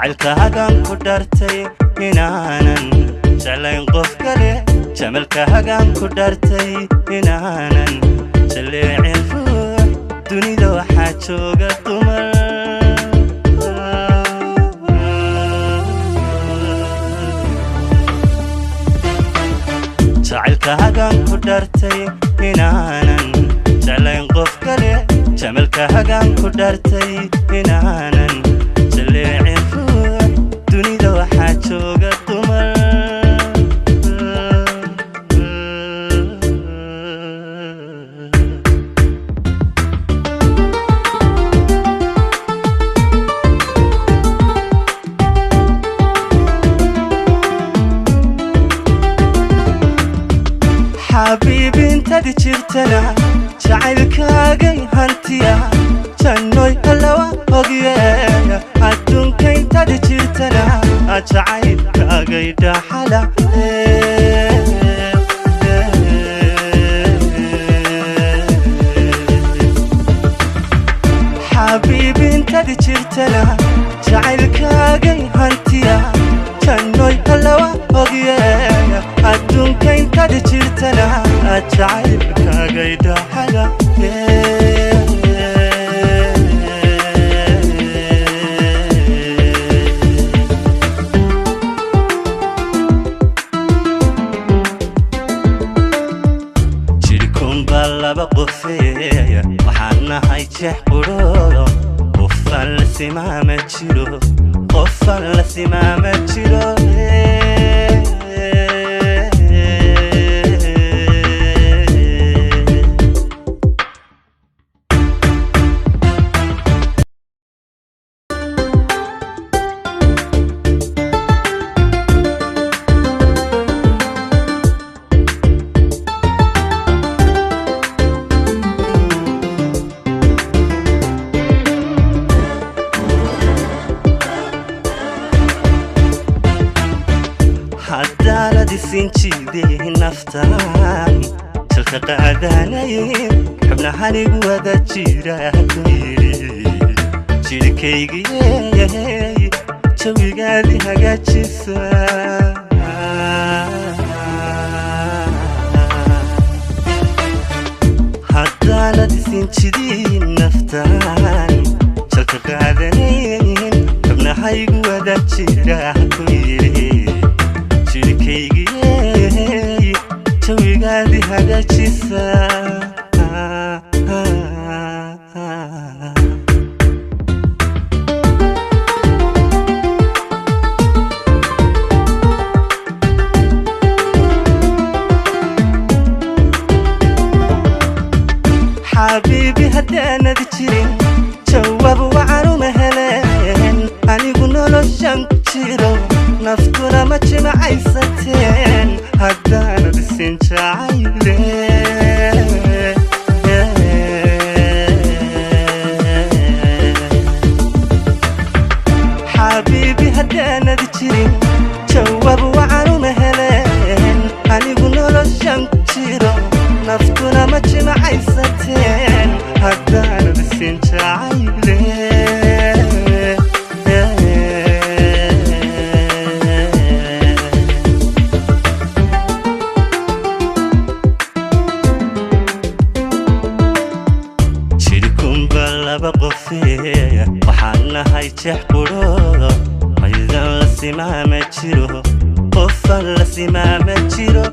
Jacaylkaagaan ku dhaartay inaanan jeclayn qof kale. Jamalkaagaan ku dhaartay inaanan jaleecin ruux. Dunida waxaa jooga dumar. Jacaylkaagaan ku dhaartay inaanan jeclayn qof kale. Jamalkaagaan ku dhaartay inaanan jaleecin ruux. Dunida waxaa jooga dumar. Xabiibintadi jirtana jacaylkaagay hantiya, jannoy allawa ogye. Adduunka intadi jirtana jacaylkaagay dhaxala. Xabiibintadi jirtana jacaylkaagay hantiya, jannoy allawa ogye. Adduunka intadi jirtana jacaylkaagay dhaxala. Jidhkunbaa laba qofeeya, waxaan nahay jeex qudhoodo. Qofaan la simaama jiro, qofaan la simaama jiro. Haddaanad isin jiidey naftaan jalka qaadanayn, xubnahanigu wada jira ku yidhi jidhkaygiyey jawigaadii hagaajisa. Haddaanad isin jidiin naftaan jalka qaadanayn, xubnahaygu wada jira ku yidhi jidhkaygiyey jawigaadii hagaajisa. Xabiibi, haddaanad jirin jawaab wacanuma heleen. Anigu noloshan ku jiro, naftuna ma jimacaysateen haddaanad isin jacayle. Xabiibi, haddaanad jirin jawaab wacanuma heleen. Anigu noloshan ku jiro, naftuna ma jimacaysateen haddaanad isin jacayle. Jidhkunba laba qofeeya, waxaan nahay jeex qudhoodo. Maydan la simaama jiro, qofaan la simaama jiro.